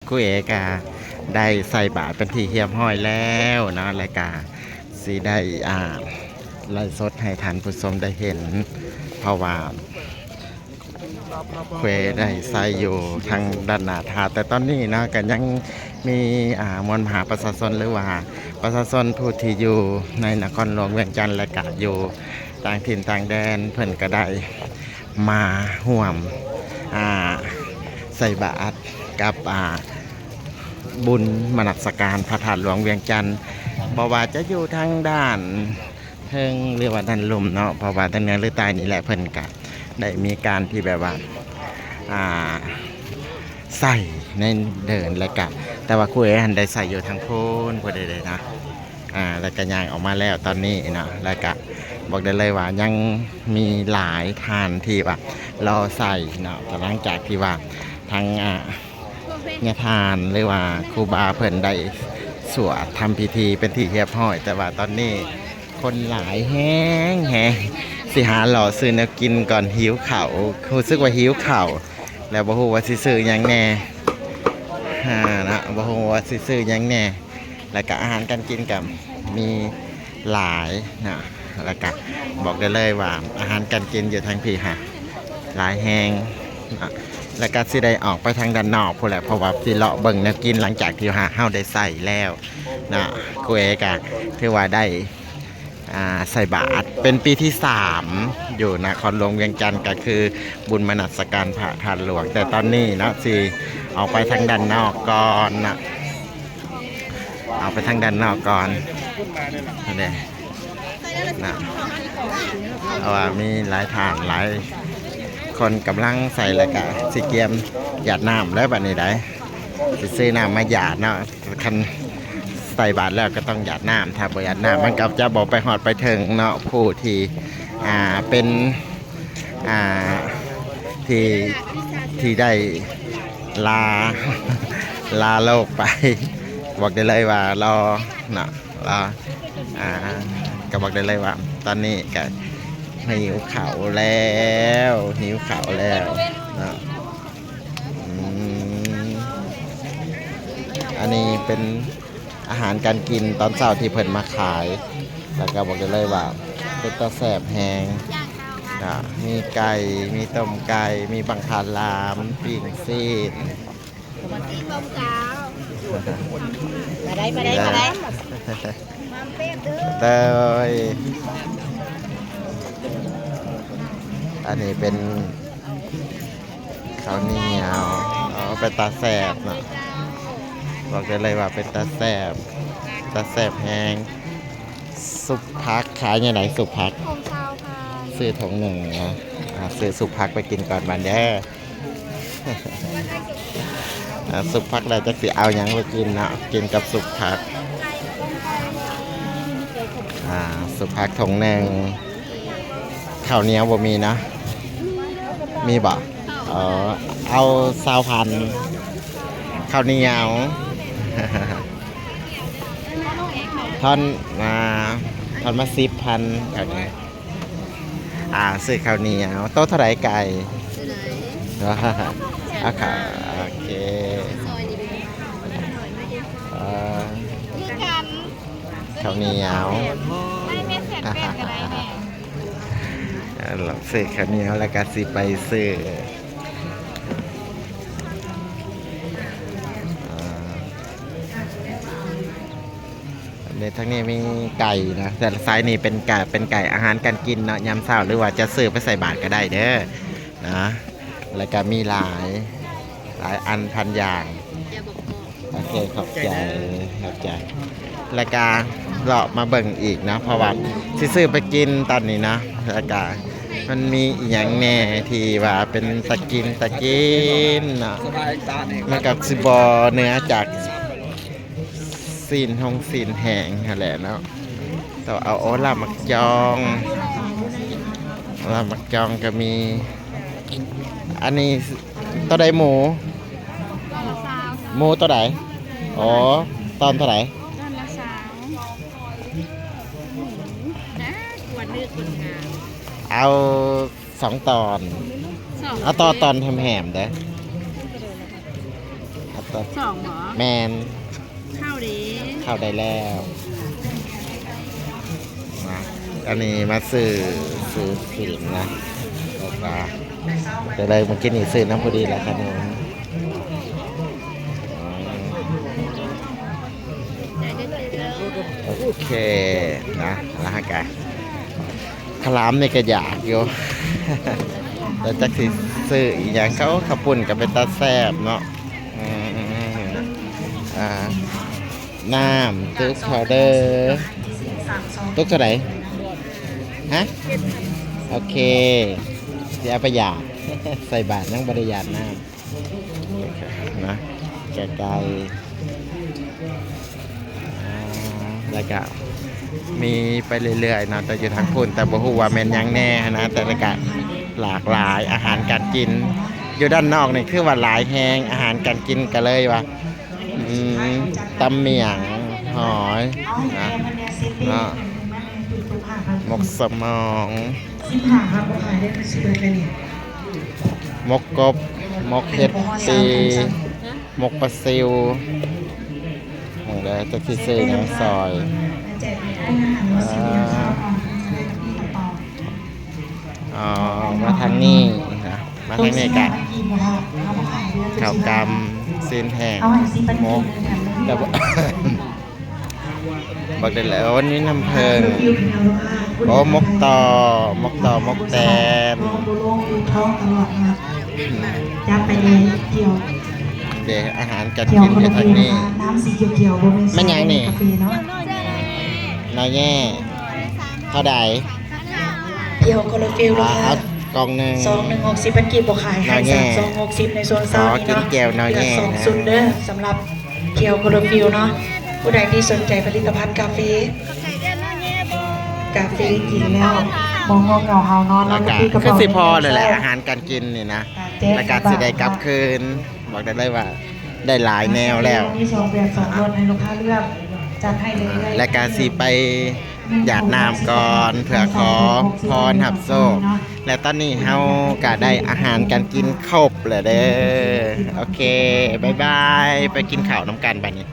ຄູເອກະໄດ້ໃສ່ບາດເປັນທີ່ຮຽບຮ້ອຍແລ້ວເນາະ ແລະກະຊິໄດ້ ອ່າ ໄລຟ໌ສົດໃຫ້ທ່ານຜູ້ຊົມໄດ້ເຫັນ ເພາະວ່າຄູເອໄດ້ໃສ່ຢູ່ທາງດ້ານໜ້າທາດ ແຕ່ຕອນນີ້ເນາະ ກະຍັງມີ ອ່າ ມວນມະຫາປະຊາຊົນ ຫຼືວ່າປະຊາຊົນຜູ້ທີ່ຢູ່ໃນນະຄອນຫຼວງວຽງຈັນ ແລະກະຢູ່ຕ່າງຖິ່ນຕ່າງແດນ ເພິ່ນກະໄດ້ ມາຮ່ວມ ອ່າ ໃສ່ບາດກັບ ອ່າ ບຸນມະນັດສະການພະທາດຫຼວງວຽງຈັນ ບໍ່ວ່າຈະຢູ່ທາງດ້ານເທິງ ຫຼືວ່າດ້ານລຸ່ມເນາະ ເພາະວ່າທັງເໜືອ ຫຼື ໃຕ້ນີ້ແຫຼະ ເພິ່ນກະໄດ້ມີການທີ່ແບບວ່າ ອ່າ ໃສ່ໃນເດີ່ນ ແລະກະ ແຕ່ວ່າຄູເອຫັ້ນໄດ້ໃສ່ຢູ່ທາງພຸ້ນ ຜູ້ໃດເດ້ນະ ອ່າ ແລ້ວກະຍ່າງອອກມາແລ້ວຕອນນີ້ເນາະ ແລ້ວກະບອກໄດ້ເລີຍວ່າຍັງມີຫຼາຍທ່ານທີ່ວ່າລໍໃສ່ເນາະ ແຕ່ຫຼັງຈາກທີ່ວ່າທາງ ອ່າ ຍາທ່ານ ຫຼືວ່າຄູບາເພິ່ນໄດ້ສວດທຳພິທີເປັນທີ່ຮຽບຮ້ອຍ ແຕ່ວ່າຕອນນີ້ຄົນຫຼາຍແຮງໆ ຊິຫາລໍຊື້ແນວກິນກ່ອນ ຫິວເຂົ້າ ຮູ້ສຶກວ່າຫິວເຂົ້າ ແລ້ວບໍ່ຮູ້ວ່າຊິຊື້ຫຍັງແດ່ ອ່າ ເນາະ ບໍ່ຮູ້ວ່າຊິຊື້ຫຍັງແດ່ ແລ້ວກະອາຫານການກິນກະມີຫຼາຍເນາະ ແລ້ວກະບອກໄດ້ເລີຍວ່າອາຫານການກິນຢູ່ທາງພີ້ຫາຫຼາຍແຮງເນາະ ແລ້ວກະຊິໄດ້ອອກໄປທາງດ້ານນອກພຸ້ນແຫຼະ ເພາະວ່າຊິເລາະເບິ່ງແນວກິນຫຼັງຈາກທີ່ຫາເຮົາໄດ້ໃສ່ແລ້ວເນາະ ຄູເອກະຖືວ່າໄດ້ ອ່າ ໃສ່ບາດເປັນປີທີສາມຢູ່ນະຄອນຫຼວງວຽງຈັນ ກະຄືບຸນມະນັດສະການພະທາດຫຼວງ ແຕ່ຕອນນີ້ເນາະ ຊິອອກໄປທາງດ້ານນອກກ່ອນເນາະ ອອກໄປທາງດ້ານນອກກ່ອນເດ້ເນາະ ເພາະວ່າມີຫຼາຍທ່ານຫຼາຍຄົນກຳລັງໃສ່ ແລ້ວກະຊິກຽມຢາດນ້ຳແລ້ວບັດນີ້ໄດ໋ ຊິຊື້ນ້ຳມາຢາດເນາະ ຄັນໃສ່ບາດແລ້ວກະຕ້ອງຢາດນ້ຳ ຖ້າບໍ່ຢາດນ້ຳມັນກະຈະບໍ່ໄປຮອດໄປເຖິງເນາະ ຜູ້ທີ່ ອ່າ ເປັນ ອ່າ ທີ່ ທີ່ໄດ້ລາ ລາໂລກໄປ ບອກໄດ້ເລີຍວ່າລໍເນາະ ລໍ ອ່າ ກະບອກໄດ້ເລີຍວ່າຕອນນີ້ກະຫິວເຂົ້າແລ້ວ ຫິວເຂົ້າແລ້ວເນາະ ອືມ ອັນນີ້ເປັນ ອາຫານການກິນຕອນເຊົ້າທີ່ເພິ່ນມາຂາຍ ແລ້ວກະບອກໄດ້ເລີຍວ່າເປັນຕາແຊບແຮງ ກະມີໄກ່ ມີຕົ້ມໄກ່ ມີບັງຄາລາມ ປີ້ງຊີ້ນ ມາໄດ້ ມາໄດ້ ມາໄດ້ ໂດຍ ອັນນີ້ເປັນ ເຂົ້າໜຽວ ອໍ ເປັນຕາແຊບເນາະ ບອກໄດ້ເລີຍວ່າເປັນຕາແຊບ ຕາແຊບແຮງ ຊຸບຜັກຂາຍແນວໃດ? ຊຸບຜັກ ຖົງຊາວພັນ ຊື້ຖົງໜຶ່ງເນາະ ອ່າ ຊື້ຊຸບຜັກໄປກິນກ່ອນບາດເດີ ອ່າ ຊຸບຜັກແລ້ວຈັກຊິເອົາຫຍັງໄປກິນເນາະ ກິນກັບຊຸບຜັກ ອ່າ ຊຸບຜັກຖົງໜຶ່ງ ເຂົ້າໜຽວບໍ່ມີເນາະ ມີບໍ່? ອໍ ເອົາຊາວພັນ ເຂົ້າໜຽວ ທອນມາ ທອນມາສິບພັນ ເຂົ້າໜຽວ ອ່າ ຊື້ເຂົ້າໜຽວ ໂຕເທົ່າໃດໄກ່? ເອົາເຂົ້າ ໂອເຄ ເອີ ຄືກັນ ເຂົ້າໜຽວ ໃຫ້ແມ່ແສນແປດກະໄດ້ແມ່ ເອີ ຊື້ເຂົ້າໜຽວແລ້ວກະຊິໄປຊື້ ເອີ ເດ້ ທາງນີ້ມີໄກ່ນະ ແຕ່ສາຍນີ້ເປັນກະ ເປັນໄກ່ອາຫານການກິນເນາະ ຍາມເຊົ້າ ຫຼືວ່າຈະຊື້ໄປໃສ່ບາດກະໄດ້ເດີນະ ແລ້ວກະມີຫຼາຍ ຫຼາຍອັນພັນຢ່າງ ໂອເຄ ຂອບໃຈ ຂອບໃຈ ແລ້ວກະເລາະມາເບິ່ງອີກເນາະ ເພາະວ່າຊິຊື້ໄປກິນຕອນນີ້ເນາະ ແລ້ວກະມັນມີອີ່ຫຍັງແດ່ທີ່ວ່າເປັນຕາກິນ ຕາກິນເນາະ ມັນກະຊິບໍ່ເໜືອຈາກ ຊີ້ນຫົງຊີ້ນແຫ້ງຫັ້ນແຫຼະເນາະ ຕ້ອງເອົາ ໂອ້ ລາບໝາກຈອງ ລາບໝາກຈອງກະມີ ອັນນີ້ໂຕໃດໝູ? ໝູໂຕໃດ? ອໍ ຕອນເທົ່າໃດ? ຕອນລະຊາວ ເອົາສອງຕອນ ເອົາຕໍ່ຕອນແຮມໆເດີ້. ສອງບໍ? ແມ່ນ. ເຂົ້າເດ້. ເຂົ້າໄດ້ແລ້ວນະ. ອັນນີ້ມາຊື້ ຊື້ສິນນະ ແລ້ວກະ ຈະໄດ້ ມື້ກີ້ນີ້ຊື້ນຳພໍດີລະຂະໜົມ. ໂອເຄນະ ແລ້ວເຮົາກະ ຂະຫຼາມນີ້ກະຢາກຢູ່ ແຕ່ຈັກຊິຊື້ອີ່ຫຍັງ. ເຂົາ ເຂົ້າປຸ້ນກະເປັນຕາແຊບເນາະ. ອືມ ອ່າ ນ້ຳຕຸກເຂົ້າເດີ. ຕຸກເທົ່າໃດ? ຮະ? ໂອເຄ ຊິເອົາໄປຢາດ ໃສ່ບາດຍັງບໍ່ໄດ້ຢາດນ້ຳ. ນະ ໄກໆ ອ່າ ແລ້ວກະມີໄປເລື້ອຍໆເນາະ ແຕ່ຢູ່ທາງພຸ້ນ ແຕ່ບໍ່ຮູ້ວ່າແມ່ນຫຍັງແນ່ຫັ້ນນະ. ແຕ່ລະກະຫຼາກຫຼາຍອາຫານການກິນ ຢູ່ດ້ານນອກນີ້ຄືວ່າຫຼາຍແຮງ ອາຫານການກິນ ກະເລີຍວ່າ ອືມ ຕຳໝ້ຽງຫອຍນະ ເນາະ ໝົກສະໝອງ ໝົກກົບ ໝົກເຫັດປີ ໝົກປາຊິວ. ເບິ່ງເດີ ຈັກຊິຊື້ຫຍັງຊອຍ. ເອີ ມາທາງນີ້ນະ ມາທາງນີ້ກະ ເຂົ້າກ່ຳ ຊີ້ນແຫ້ງ ໝົກ ແຕ່ບໍ່ ບັກເດັດແຫຼະ ໂອ້ ມີນ້ຳເຜິ້ງ ໂອ້ ໝົກຕໍ່ ໝົກຕໍ່ ໝົກແຕນ ອືມ ເດ ອາຫານການກິນຢູ່ທາງນີ້. ແມ່ນຫຍັງນີ້? ໜໍ່ແຫຍ່ ເທົ່າໃດ? ພຽວຄາລາຟິລ ລາຄາ ເອົາກ່ອງໜຶ່ງ ຊອງໜຶ່ງ ຫົກສິບພັນກີບ ບໍ່ຂາຍໃຫ້ ໜໍ່ແຫຍ່ ສາມຊອງ ຫົກສິບ ໃນຊ່ວງເຊົ້ານີ້ເນາະ. ຂໍກິນແຈ່ວໜໍ່ແຫຍ່ ສອງຊຸດເດີ ສຳລັບພຽວຄາລາຟິລເນາະ. ຜູ້ໃດທີ່ສົນໃຈຜະລິດຕະພັນກາເຟ ກາເຟກິນແລ້ວບໍ່ງ່ວງເຫງົາເຮົາເນາະ. ແລ້ວກະຄືຊິພໍແລ້ວແຫຼະ ອາຫານການກິນນີ້ນະ ແລ້ວກະຊິໄດ້ກັບຄືນ. ບອກໄດ້ເລີຍວ່າໄດ້ຫຼາຍແນວແລ້ວ ມີສອງແບບສອງລົດໃຫ້ລູກຄ້າເລືອກ ຈັດໃຫ້ເລື້ອຍໆ ແລ້ວກະຊິໄປຢາດນ້ຳກ່ອນ ເພື່ອຂໍພອນຮັບໂຊກ. ແລະຕອນນີ້ເຮົາກະໄດ້ອາຫານການກິນຄົບແລ້ວເດີ. ໂອເຄ ບາຍບາຍ ໄປກິນເຂົ້ານຳກັນບາດນີ້.